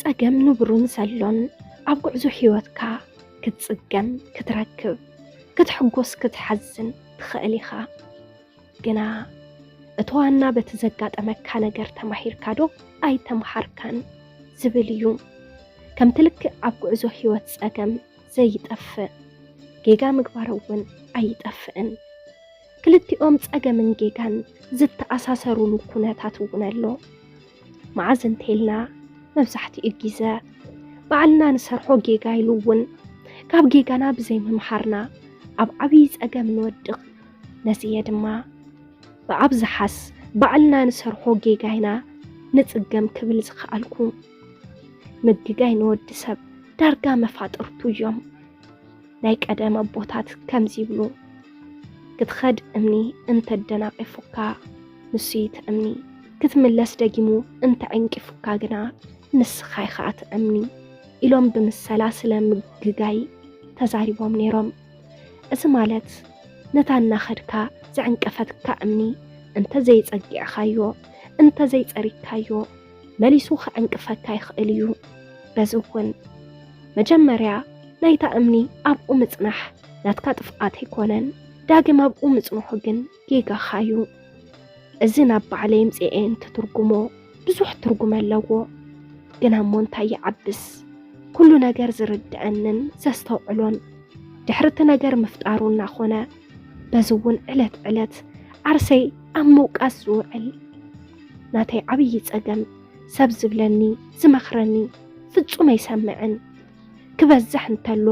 ጸገም ንቡርን ዘሎን ኣብ ጉዕዞ ህይወትካ ክትጽገም፣ ክትረክብ፣ ክትሕጎስ፣ ክትሓዝን ትኽእል ኢኻ። ግና እቲ ዋና በቲ ዘጋጠመካ ነገር ተማሂርካ ዶ ኣይተምሃርካን ዝብል እዩ። ከምቲ ልክዕ ኣብ ጉዕዞ ህይወት ጸገም ዘይጠፍእ፣ ጌጋ ምግባር እውን ኣይጠፍእን። ክልቲኦም ጸገምን ጌጋን ዝተኣሳሰሩሉ ኩነታት እውን ኣሎ። መዓዝ እንተኢልና መብዛሕትኡ ግዘ ባዕልና ንሰርሖ ጌጋ ኢሉ እውን ካብ ጌጋና ብዘይምምሃርና ኣብ ዓብዪ ጸገም ንወድቕ። ነዚ እየ ድማ ብኣብዝሓስ ባዕልና ንሰርሖ ጌጋ ኢና ንጽገም ክብል ዝኸኣልኩ። ምግጋይ ንወዲ ሰብ ዳርጋ መፋጥርቱ እዮም። ናይ ቀደም ኣቦታት ከምዚ ይብሉ፣ ክትኸድ እምኒ እንተደናቒፉካ ንሱ እዩ እቲ እምኒ፣ ክትምለስ ደጊሙ እንተዕንቂፉካ ግና ንስኻ ኢኻ እቲ እምኒ ኢሎም ብምሰላ ስለ ምግጋይ ተዛሪቦም ነይሮም። እዚ ማለት ነታ እናኸድካ ዘዕንቀፈትካ እምኒ እንተ ዘይጸጊዕኻዮ፣ እንተ ዘይጸሪግካዮ መሊሱ ክዕንቅፈካ ይኽእል እዩ። በዚ እውን መጀመርያ ናይታ እምኒ ኣብኡ ምጽናሕ ናትካ ጥፍኣት ኣይኮነን፣ ዳግም ኣብኡ ምጽንሑ ግን ጌጋኻ እዩ። እዚ ናብ ባዕለይ ኣምጺኤ እንትትርጉሞ ብዙሕ ትርጉም ኣለዎ። ግና እሞ እንታይ ይዓብስ፣ ኩሉ ነገር ዝርድኣንን ዘስተውዕሎን ድሕሪ እቲ ነገር ምፍጣሩ እናኾነ፣ በዚ እውን ዕለት ዕለት ዓርሰይ ኣብ ምውቃስ ዝውዕል ናተይ ዓብዪ ጸገም፣ ሰብ ዝብለኒ ዝመኽረኒ ፍጹም ኣይሰምዕን። ክበዝሕ እንተሎ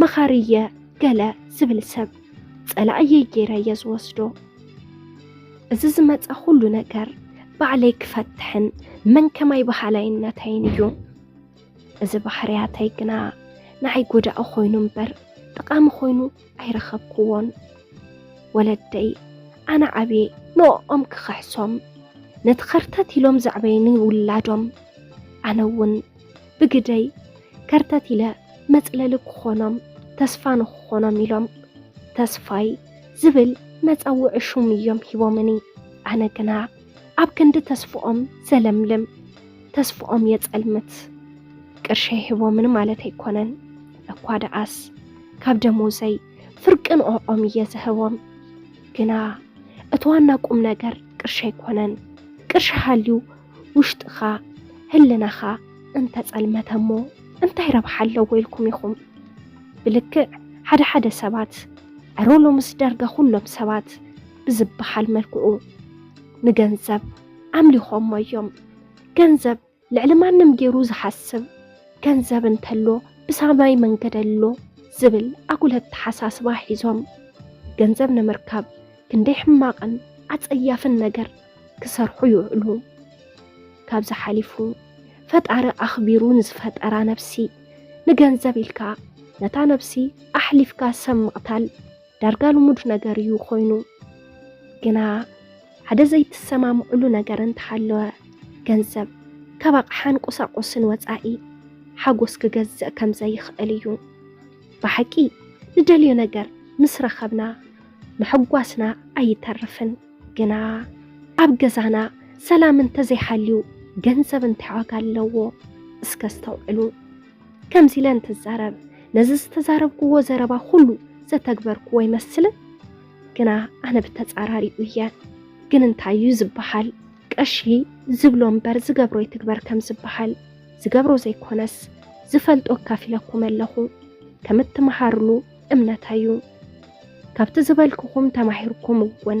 መኻሪ እየ ገለ ዝብል ሰብ ጸላእየይ ገይረ እየ ዝወስዶ። እዚ ዝመጸ ኩሉ ነገር ባዕለይ ክፈትሕን መን ከማይ በሃላይነተይን እዩ። እዚ ባህርያተይ ግና ንዓይ ጎዳኢ ኮይኑ እምበር ጠቓሚ ኮይኑ ኣይረኸብክዎን። ወለደይ ኣነ ዓብየ ንዕኦም ክኽሕሶም፣ ነቲ ኸርተት ኢሎም ዘዕበዩኒ ውላዶም፣ ኣነ እውን ብግደይ ከርተት ኢለ መጽለሊ ክኾኖም፣ ተስፋ ንክኾኖም ኢሎም ተስፋይ ዝብል መጸውዒ ሹም እዮም ሂቦምኒ። ኣነ ግና ኣብ ክንዲ ተስፍኦም ዘለምልም፣ ተስፍኦም የጸልምት። ቅርሸይ ሂቦምኒ ማለት ኣይኮነን። እኳ ደኣስ ካብ ደሞዘይ ፍርቂ ንዕኦም እየ ዝህቦም። ግና እቲ ዋና ቁም ነገር ቅርሺ ኣይኮነን። ቅርሺ ሃልዩ ውሽጥኻ፣ ህልናኻ እንተጸልመተ እሞ እንታይ ረብሓ ኣለዎ ኢልኩም ኢኹም? ብልክዕ ሓደ ሓደ ሰባት፣ ዕረ ሎምስ ዳርጋ ኩሎም ሰባት ብዝበሃል መልክዑ ንገንዘብ ኣምሊኾሞ እዮም። ገንዘብ ልዕሊ ማንም ገይሩ ዝሓስብ፣ ገንዘብ እንተሎ ብሳማይ መንገድ ኣሎ ዝብል ኣጉል ኣተሓሳስባ ሒዞም፣ ገንዘብ ንምርካብ ክንደይ ሕማቕን ኣጸያፍን ነገር ክሰርሑ ይውዕሉ። ካብዚ ሓሊፉ፣ ፈጣሪ ኣኽቢሩ ንዝፈጠራ ነብሲ፣ ንገንዘብ ኢልካ ነታ ነብሲ ኣሕሊፍካ ሰብ ምቕታል ዳርጋ ልሙድ ነገር እዩ ኮይኑ። ግና ሓደ ዘይትሰማምዕሉ ነገር እንተሃለወ፣ ገንዘብ ካብ ኣቕሓን ቁሳቁስን ወጻኢ ሓጎስ ክገዝእ ከም ዘይኽእል እዩ። ብሓቂ ንደልዮ ነገር ምስ ረኸብና ምሕጓስና ኣይተርፍን። ግና ኣብ ገዛና ሰላም እንተዘይሃልዩ ገንዘብ እንታይ ዋጋ ኣለዎ? እስከ ኣስተውዕሉ። ከምዚ ኢለ እንትዛረብ፣ ነዚ ዝተዛረብክዎ ዘረባ ኩሉ ዘተግበርክዎ ኣይመስልን? ግና ኣነ ብተጻራሪኡ እየ። ግን እንታይ እዩ ዝበሃል? ቀሺ ዝብሎ እምበር ዝገብሮ ይትግበር ከም ዝበሃል፣ ዝገብሮ ዘይኮነስ ዝፈልጦ ኣካፊለኩም ኣለኹ። ከም እትመሃርሉ እምነተይ እዩ። ካብቲ ዝበልክኹም ተማሂርኩም እውን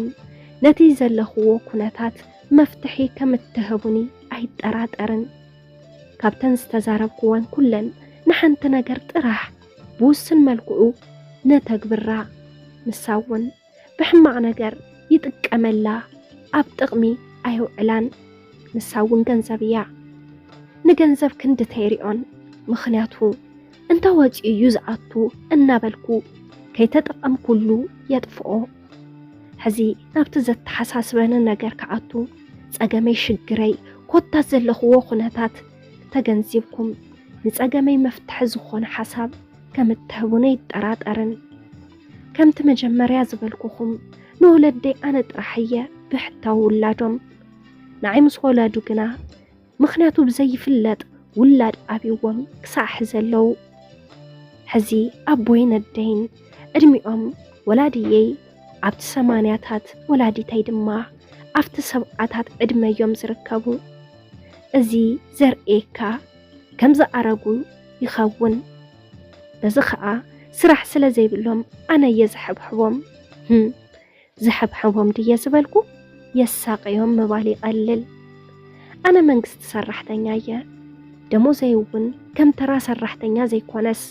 ነቲ ዘለኽዎ ኩነታት መፍትሒ ከም እትህቡኒ ኣይጠራጠርን። ካብተን ዝተዛረብክወን ኩለን ንሓንቲ ነገር ጥራሕ ብውስን መልክዑ ነተግብራ። ንሳ እውን ብሕማቕ ነገር ይጥቀመላ፣ ኣብ ጥቕሚ ኣየውዕላን። ንሳ እውን ገንዘብ እያ። ንገንዘብ ክንዲ ተይሪኦን፣ ምኽንያቱ እንተ ወፂኡ እዩ ዝኣቱ እናበልኩ ከይተጠቐምኩሉ የጥፍኦ። ሕዚ ናብቲ ዘተሓሳስበኒ ነገር ክኣቱ፣ ጸገመይ ሽግረይ ኮታ ዘለኽዎ ኩነታት ተገንዚብኩም ንጸገመይ መፍትሒ ዝኾነ ሓሳብ ከም እትህቡኒ ኣይጠራጠርን። ከምቲ መጀመርያ ዝበልኩኹም፣ ንወለደይ ኣነ ጥራሕ እየ ብሕታዊ ውላዶም። ንዓይ ምስ ወለዱ ግና ምኽንያቱ ብዘይፍለጥ ውላድ ኣብይዎም ክሳዕ ሕዚ ኣለዉ። ሕዚ ኣቦይን ኣደይን ዕድሚኦም ወላድየይ ኣብቲ ሰማንያታት፣ ወላዲተይ ድማ ኣብቲ ሰብዓታት ዕድመ እዮም ዝርከቡ። እዚ ዘርእየካ ከም ዝኣረጉ ይኸውን። በዚ ኸኣ ስራሕ ስለ ዘይብሎም ኣነ እየ ዝሕብሕቦም። ህም፣ ዝሕብሕቦም ድየ ዝበልኩ? የሳቕዮም ምባል ይቐልል። ኣነ መንግስቲ ሰራሕተኛ እየ። ደሞዘይ እውን ከም ተራ ሰራሕተኛ ዘይኮነስ፣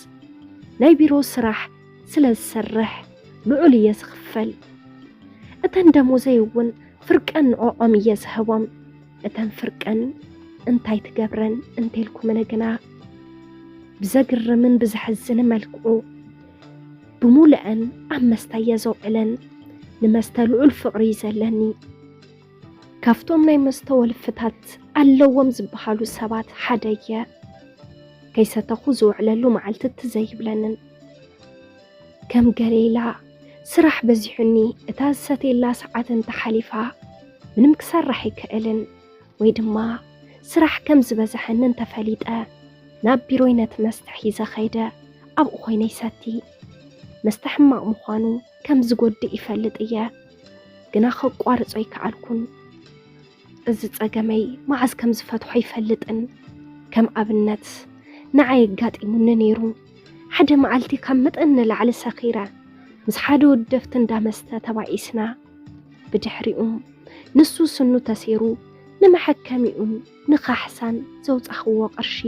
ናይ ቢሮ ስራሕ ስለ ዝሰርሕ ልዑል እየ ዝኽፈል። እተን ደሞዘይ እውን ፍርቀን ንዕኦም እየ ዝህቦም። እተን ፍርቀን እንታይ ትገብረን እንተልኩምኒ ግና፣ ብዘግርምን ብዘሕዝን መልክዑ ብሙሉአን ኣብ መስተ እየ ዘውዕለን። ንመስተ ልዑል ፍቕሪ እዩ ዘለኒ። ካብቶም ናይ መስተ ወልፍታት ኣለዎም ዝበሃሉ ሰባት ሓደ እየ። ከይሰተኹ ዝውዕለሉ መዓልቲ ትዝ ኣይብለንን። ከም ገለ ኢላ ስራሕ በዚሑኒ፣ እታ ዝሰትየላ ሰዓት እንተሓሊፋ ምንም ክሰርሕ ኣይክእልን፣ ወይ ድማ ስራሕ ከም ዝበዝሐኒ እንተፈሊጠ ናብ ቢሮይ ነቲ መስተ ሒዘ ኸይደ ኣብኡ ኮይነ ይሰቲ። መስተ ሕማቕ ምዃኑ ከም ዝጎድእ ይፈልጥ እየ፣ ግና ከቋርጾ ኣይከኣልኩን። እዚ ጸገመይ መዓዝ ከም ዝፈትሖ ኣይፈልጥን። ከም ኣብነት ንዓይ ኣጋጢሙኒ ነይሩ። ሓደ መዓልቲ ካብ መጠን ንላዕሊ ሰኺረ ምስ ሓደ ወደብቲ እንዳ መስተ ተባኢስና። ብድሕሪኡ ንሱ ስኑ ተሴሩ ንመሐከሚኡን ንኻሕሳን ዘውጻኽዎ ቅርሺ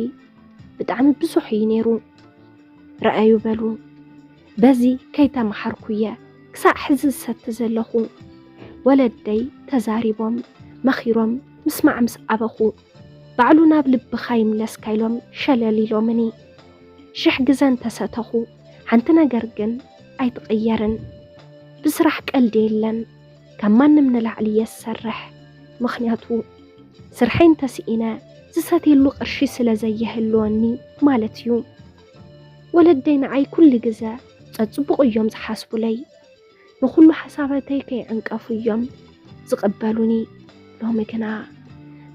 ብጣዕሚ ብዙሕ እዩ ነይሩ። ረኣዩ በሉ፣ በዚ ከይተመሃርኩ እየ ክሳዕ ሕዚ ዝሰቲ ዘለኹ። ወለደይ ተዛሪቦም መኺሮም ምስማዕ ምስ ኣበኹ፣ ባዕሉ ናብ ልብኻ ይምለስካ ኢሎም ሸለል ኢሎምኒ። ሽሕ ግዘ እንተሰተኹ ሓንቲ ነገር ግን ኣይትቕየርን። ብስራሕ ቀልዲ የለን። ካብ ማንም ንላዕሊ እየ ዝሰርሕ። ምኽንያቱ ስርሐይ እንተስኢነ ዝሰትየሉ ቅርሺ ስለ ዘየህልወኒ ማለት እዩ። ወለደይ ንዓይ ኩሉ ግዘ ጸጽቡቕ እዮም ዝሓስቡለይ። ንኹሉ ሓሳባተይ ከይዕንቀፉ እዮም ዝቕበሉኒ። ሎሚ ግና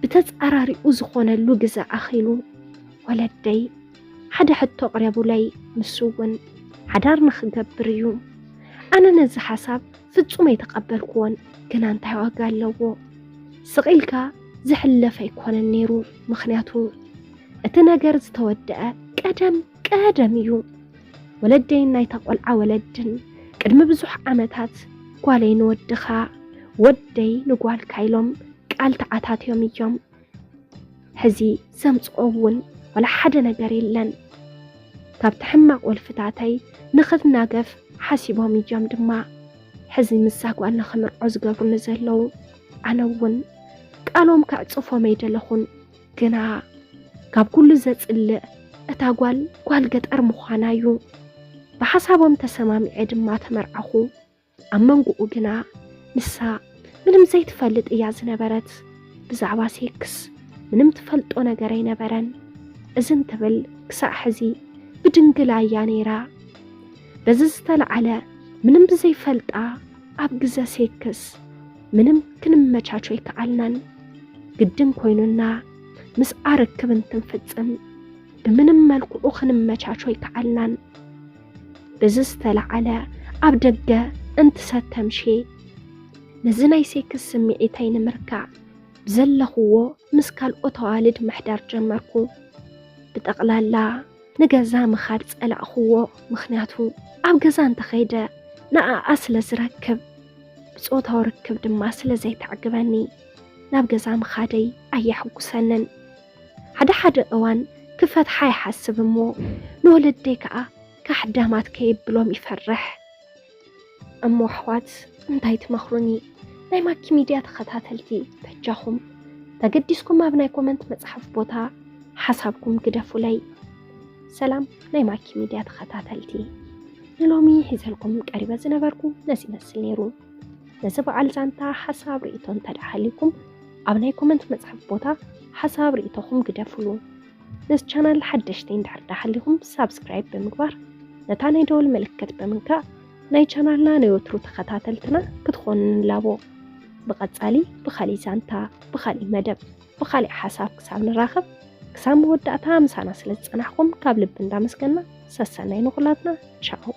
ብተጻራሪኡ ዝኾነሉ ግዘ ኣኺሉ። ወለደይ ሓደ ሕቶ ኣቕረቡለይ፣ ንሱ እውን ሓዳር ንኽገብር እዩ። ኣነ ነዚ ሓሳብ ፍጹም ኣይተቐበልኩዎን፣ ግና እንታይ ዋጋ ኣለዎ? ስቕ ኢልካ ዝሕለፍ ኣይኮነን ነይሩ፣ ምኽንያቱ እቲ ነገር ዝተወደአ ቀደም ቀደም እዩ። ወለደይን ናይታ ቆልዓ ወለድን ቅድሚ ብዙሕ ዓመታት ጓለይ ንወድኻ፣ ወደይ ንጓልካ ኢሎም ቃል ተዓታትዮም እዮም። ሕዚ ዘምጽኦ እውን ዋላ ሓደ ነገር የለን። ካብቲ ሕማቕ ወልፍታተይ ንኽናገፍ ሓሲቦም እዮም ድማ ሕዚ ምስዛ ጓል ንኽምርዖ ዝገብሩኒ ዘለዉ። ኣነ እውን ቃሎም ከዕጽፎም ኣይደለኹን፣ ግና ካብ ኩሉ ዘጽልእ እታ ጓል ጓል ገጠር ምዃና እዩ። ብሓሳቦም ተሰማሚዐ ድማ ተመርዓኹ። ኣብ መንጎኡ ግና ንሳ ምንም ዘይትፈልጥ እያ ዝነበረት። ብዛዕባ ሴክስ ምንም ትፈልጦ ነገር ኣይነበረን። እዚ እንትብል ክሳዕ ሕዚ ብድንግላ እያ ነይራ። በዚ ዝተለዓለ ምንም ብዘይፈልጣ ኣብ ግዘ ሴክስ ምንም ክንመቻቾ ኣይከኣልናን። ግድን ኮይኑና ምስኣ ርክብ እንትንፍጽም ብምንም መልክዑ ክንመቻቾ ኣይከኣልናን። በዚ ዝተለዓለ ኣብ ደገ እንትሰተ ምሼ ነዚ ናይ ሴክስ ስምዒተይ ንምርካዕ ብዘለኽዎ ምስ ካልኦት ኣዋልድ ምሕዳር ጀመርኩ። ብጠቕላላ ንገዛ ምኻድ ጸላእኽዎ፣ ምኽንያቱ ኣብ ገዛ እንተኸይደ ንኣኣ ስለ ዝረክብ፣ ብጾታዊ ርክብ ድማ ስለ ዘይተዕግበኒ ናብ ገዛ ምኻደይ ኣየሐጉሰንን። ሓደ ሓደ እዋን ክፈትሓ ይሓስብ እሞ ንወለደይ ከኣ ካሕዳማት ከየብሎም ይፈርሕ። እሞ ኣሕዋት እንታይ ትመኽሩኒ? ናይ ማኪ ሚድያ ተኸታተልቲ በጃኹም ተገዲስኩም ኣብ ናይ ኮመንት መጽሓፍ ቦታ ሓሳብኩም ግደፉለይ። ሰላም ናይ ማኪ ሚድያ ተኸታተልቲ፣ ንሎሚ ሒዘልኩም ቀሪበ ዝነበርኩ ነዚ ይመስል ነይሩ። ነዚ በዓል ዛንታ ሓሳብ ርእይቶ እንተ ደኣ ሃልዩኩም ኣብ ናይ ኮመንት መጽሓፍ ቦታ ሓሳብ ርእይቶኹም ግደፉሉ። ነዚ ቻናል ሓደሽቲ እንድሕር ደኣ ሃሊኹም ሳብስክራይብ ብምግባር ነታ ናይ ደወል ምልክት ብምንካእ ናይ ቻናልና ናይ ወትሩ ተኸታተልትና ክትኾኑ ንላቦ። ብቐጻሊ ብኻሊእ ዛንታ፣ ብኻሊእ መደብ፣ ብኻሊእ ሓሳብ ክሳብ ንራኸብ ክሳብ መወዳእታ ምሳና ስለ ዝጸናሕኩም ካብ ልቢ እንዳመስገና፣ ሰሰናይ ንኹላትና። ቻው።